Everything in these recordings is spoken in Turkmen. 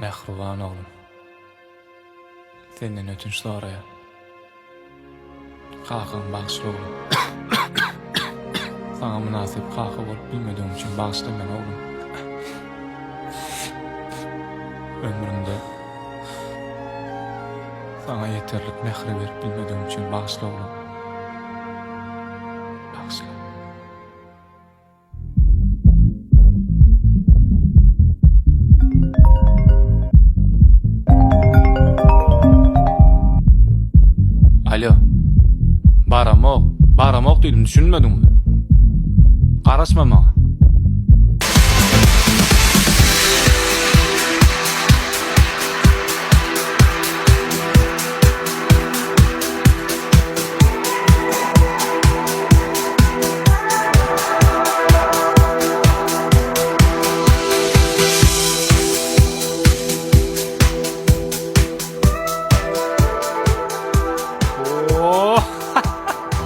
Mähriban oglum. Senden ötünç soraýan. Kakaň bagyşla oglum. Saňa mynasyp kaka bolup bilmedigim üçin bagyşla meni oglum. Ömrümde saňa ýeterlik mähri berip bilmedigim üçin bagyşla oglum. Bagyşla. Alo. Baramok, baramok diýdim, düşünmediňmi? Garaşma maňa.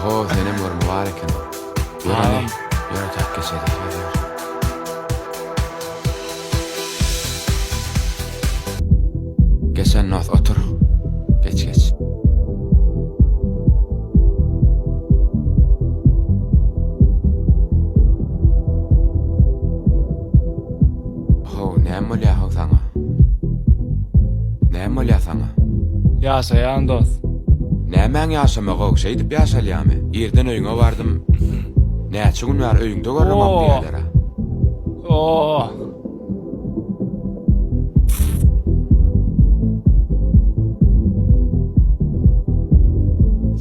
Oho, senem görme bar eken. Ýör ine, ýör ötäp geçeli, ýör, ýör. Geç Annos, otur. Geç, geç. How, näme bolýar how saňa? Näme bolýar saňa? Ýaşaýan dost. Nämäň ýaşamagy-ow, şeýdip ýaşalýamy? Irden öýüňe bardym. Näçe gün bäri öýüňde göremok diýýärler-ä. Oh.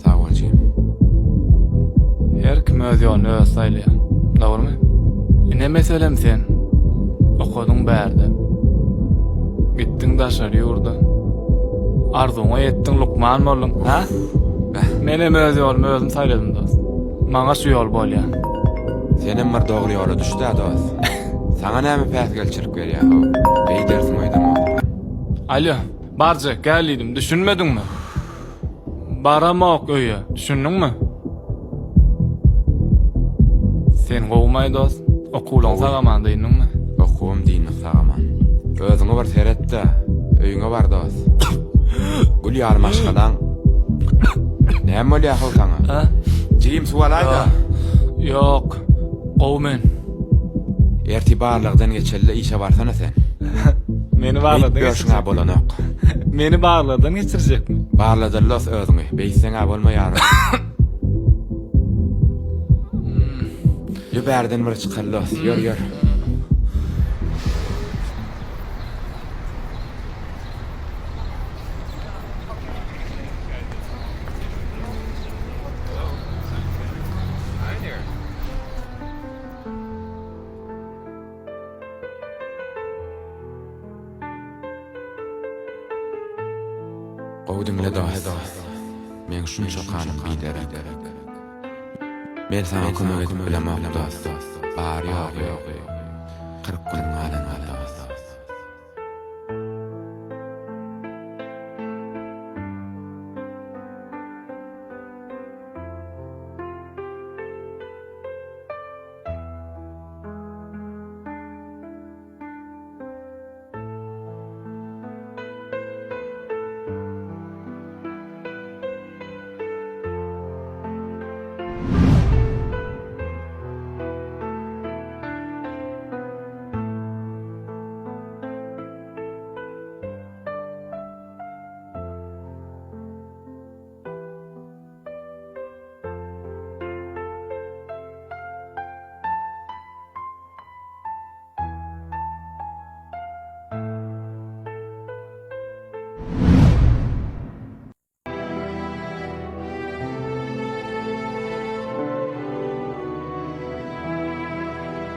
Sag bol jigim. Her kim öz ýoluny özi saýlaýar. Dogrumy? Ine meselem sen. Okadyň bärde. Gitdiň daşary ýurda. Arzuwyňa ýetdiň, lukman bolduň. Ha? Menem öz ýolumy özüm saýladym dost. Maňa şu ýol bolýar. Senem bir dogry ýola düş-dä dost. Saňa näme päsgelçilik berýär-how? Beýdersiň öýdemok. Alýo, barjak gel diýdim, düşünmediňmi? Baramok öýe, düşündiňmi? Sen gowumaý dost? Okuwlaň sag-aman dyndyňmy? Okuwym dyndyk sag-aman. Özüňe bir seret-de, öýüňe bar dost. Gül ýaly maşgalaň. Näme bolýar-how saňa? Jigim suw alaý-da. Ýok, gowy men. Ertir barlagdan geçeli işe barsana sen. Meni barlagdan Beýdip ýörşüň-ä bolanok. Meni barlagdan geçirjekmi? Barladyllos özüňi. Beýtseň-ä bolmaýar. Ýör bärden bir çykallos. Ýör, ýör. Gowy diňle dost. Meň şunça kanym biderek. Men saňa kömek edip bilemok dost. Bary-ýogy 40 günüň galan dost.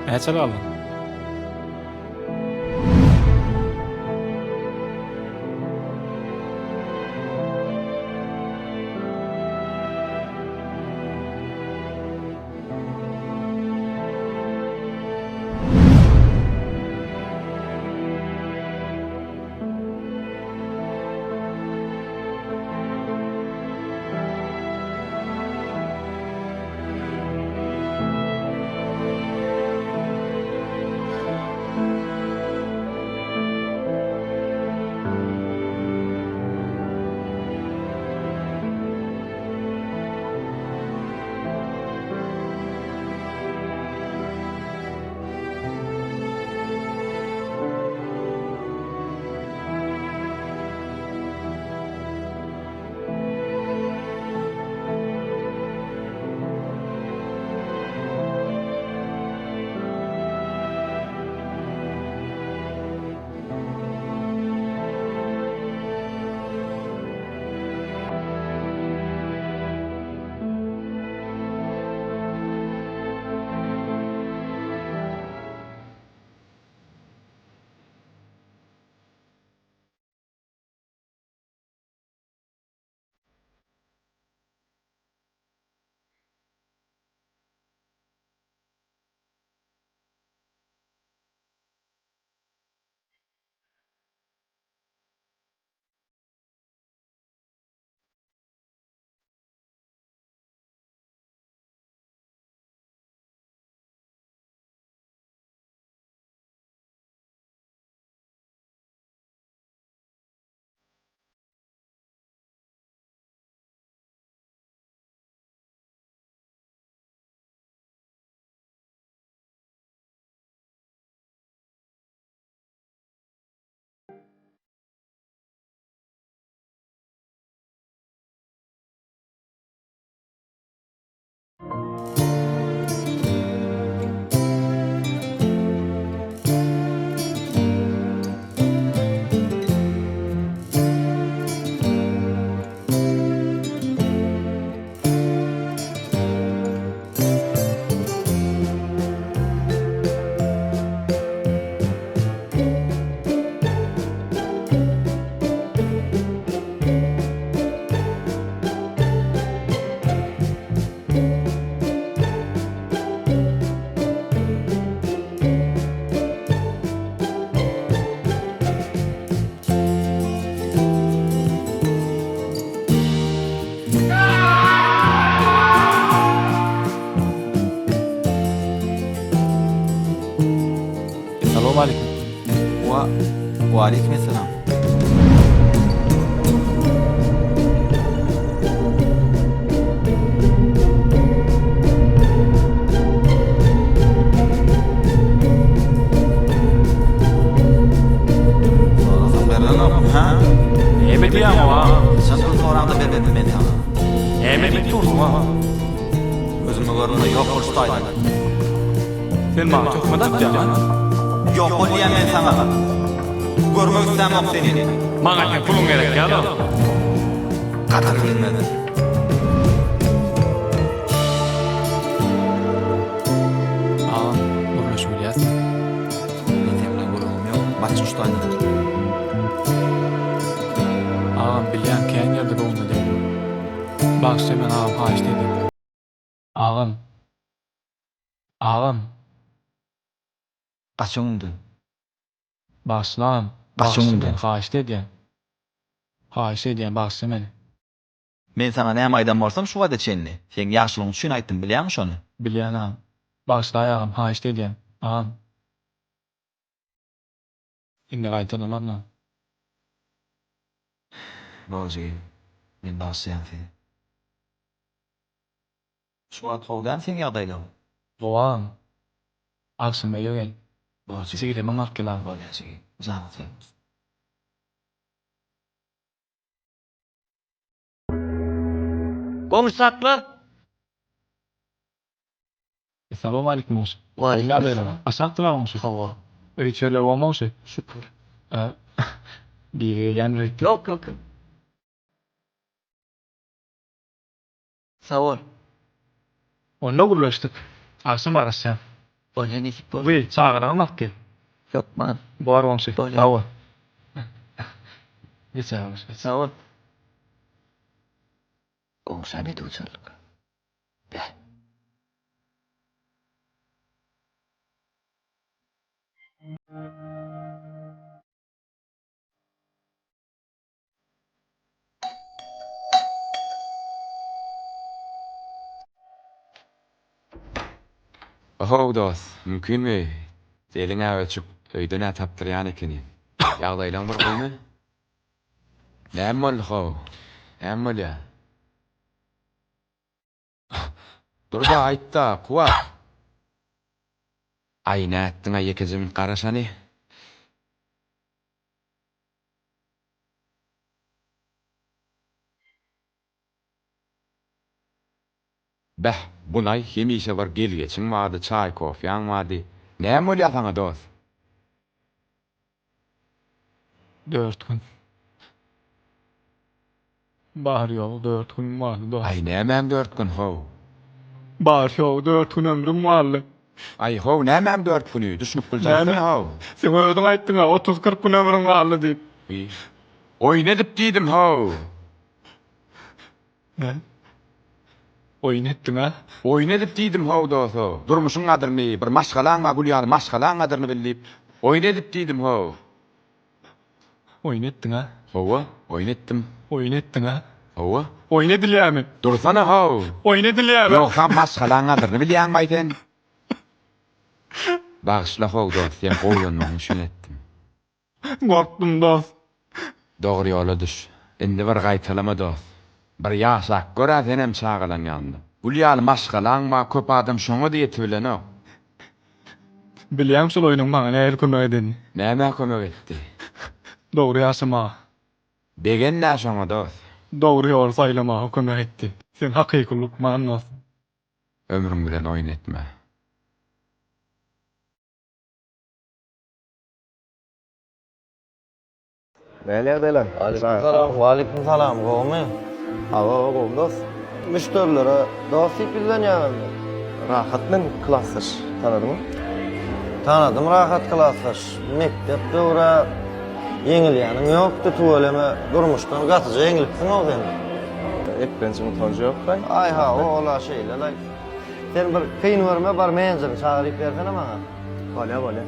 Näçe galdy? Salowmaleýkim. Wa, waleýkim essalam. Sorasam berenokmy, hä? Näme diýýäň oňa? Haçan pul soraňda bermedim men saňa. Näme diýip dursuň a? Gözüme görünme, ýok bol şu taýdan. Sen maňa töhmet atýaň a? Ýok bol diýýän men saňa. Görmek islämok seni. Maňa seň puluň gerek ýaly. Gadyr bilmez. Agam, gürleşip bilýäsmi? Men seň bilen gürrüňim ýok. Baş şu taýdan. Agam, bilýän kän ýerde göwnüne degdim. Bagyşla meni agam haýyşt edýän. Agam. Agam. Gaç öňümden. Bagyşla agam. Gaç Bagyşla öňümden. meni haýyşt edýän. Haýyşt edýän bagyşla meni. Men saňa näme aýdan bolsam şu wagta çenli, seň ýagşylygyň üçin aýtdym bilýäňmi şony? Bilýän agam. Bagyşlaý agam haýyşt edýän. Agam. Indi gaýtalamam agam. Bol jigim. Men bagyşlaýan seni. Şu wagt gowy däl seň ýagdaýlaryň. Gowy agam. Agşam öýe gel. Bol jigim. Jigilemiň alyp gel agam. Bolýa jigim. Janyň sag bolsun. Goňşy sakla. Essalawmaleýkim goňşy. Waleýkim. Aşakdyr-a goňşy. Hawa. Öý içerler gowy goňşy? Şükür. Biri gelýändir öýtdüm. Ýok, ýok. Sag bol. Onda gürleşdik. Agşam garaşýan. Bolýa nesip bolsa. Wiý, çagalaňam alyp gel. Hökman. Bor goňşy. Bolýa. Sag bol. Geç goňşy, geç. Sag bol. Goňşa ne duçarlyk. Beh. Ohow dos, mümkinmi? Eliň-ä öçük, öýden-ä tapdyrýan ekeni. Ýagdaýlaň bir gowymy? Näme boldy how? Näme bolýa? Dur-da, aýt-da, Kuwat! Aý, nätdiň-aý, ýekeje minut garaş hany. Beh, bu-naý hemişe bir gel-geçiň bardy, çaý-kofýaň bardy. Näme bolýa saňa, dos? Dört gün. Bary-ýogy dört günüm galdy, dost. Aý, nämäň dört gün, how? Bary-ýogy dört gün ömrüm galdy. Aý, how, nämäň dört güni? Düşünip biljeksene, how. Sen özüň aýtdyň-a, otuz-kyrk gün ömrüň galdy diýip. Wiý. Oýun edip diýdim, how. Nä? Oýun etdiň-a? Oýun edip diýdim, how, dos, how. Durmuşyň gadyryny, bir maşgalaň bar, gül ýaly maşgalaň gadyryny bil diýip, oýun edip diýdim, how. Oýun etdiň-a? Hawa, oýun etdim. Oýun etdiň-a? Hawa. Oýun edilýärmi? Dursana, how! Oýun edilýärmi? Ýogsam maşgalaň gadyryny bilýäňmi-aý sen? Bagyşla, how, dost, sen gowulanmagyň üçin etdim. Gorkdum, dost. Dogry ýola düş. Indi bir gaýtalama, dost. Bir ýaşap gör-ä senem çagalaň ýanynda. Gül ýaly maşgalaň bar, köp adam şoňa-da ýetibilenok. Bilýäňmi şol oýnuň maňa nähili kömek edenini? Nämä kömek etdi? Dogry ýaşamaga. Begen-dä şoňa dos. Dogry ýoly saýlamaga kömek etdi. Sen hakyky lukman dos. Ömrüň bilen oýun etme. Nähili ýagdaýlar? Waleýkim salam. Waleýkim salam. Gowumy? Hawa, hawa, gowy dos. Müşderilere dost diýip ýüzlenýäňizmi? Rahat men klasdaş. Tanadyňmy? Tanadym Rahat klasdaş. Mekdep döwrä ýeňilýäniň ýokdy tüweleme durmuşdan gatyja ýeňilipsiň-ow sen. Eklenjiň utanjy ýok-laý. Aý hawa ol-a şeýle-laý. Sen bir kyn görme bar menejeri çagyryp bersene maňa. Bolýa, bolýa.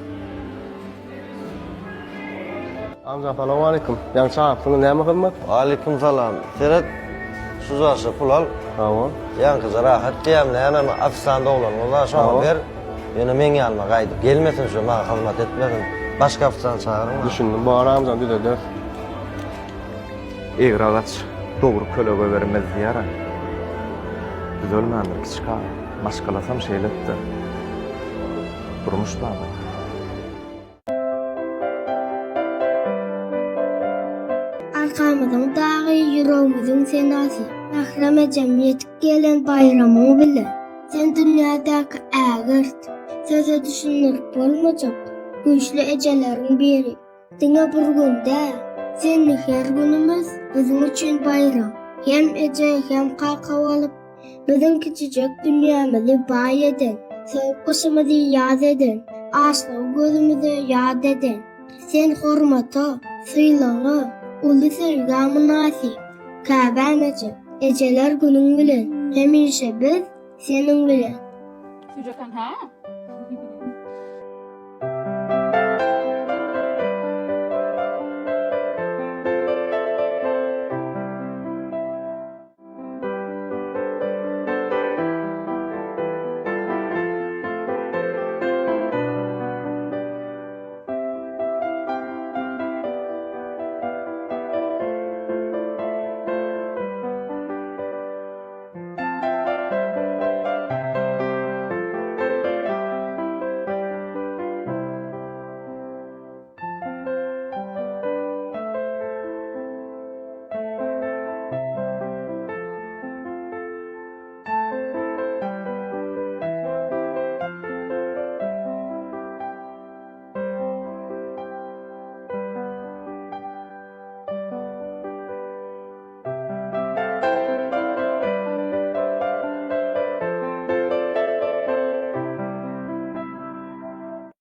Amca salowmaleýkim. Ýaňy çagypsyňyz näme hyzmat? Waleýkim salam. Seret şu jaşa pul al. Hawa. Ýaňkyja rahat diýýäm nämemi ofisant oglanyňyz bar şoňa ber. Ýöne meň ýanyma gaýdyp gelmesin şu, maňa hyzmat etmesin. Başga ofisiant çagyryň maňa. Düşündim. Bor amjan düzederis. Egri agaç dogry kölege bermez diýýär-ä. Düzelmändir kiçi aga. Maşgalasam şeýle etdi. Durmuş baba. Arkamyzyň dagy, ýüregimiziň senasy. Mährem ejem, ýetip gelen baýramyň bile. Sen dünýädäki ägirt, söze düşündirip bolmajak güýçli ejeleriň biri. Diňe bir gün däl, senli her günümiz biziň üçin baýram. Hem eje, hem kaka bolup, biziň kiçijek dünýämizi baý eden, sowuk gyşymyzy ýaz eden, açlygy gözümize ýat eden. Sen hormata, sylaga, uly söýgä mynasyp. Käbäm eje, ejeler günüň bilen, hemişe biz seniň bilen. Süýjekan hä?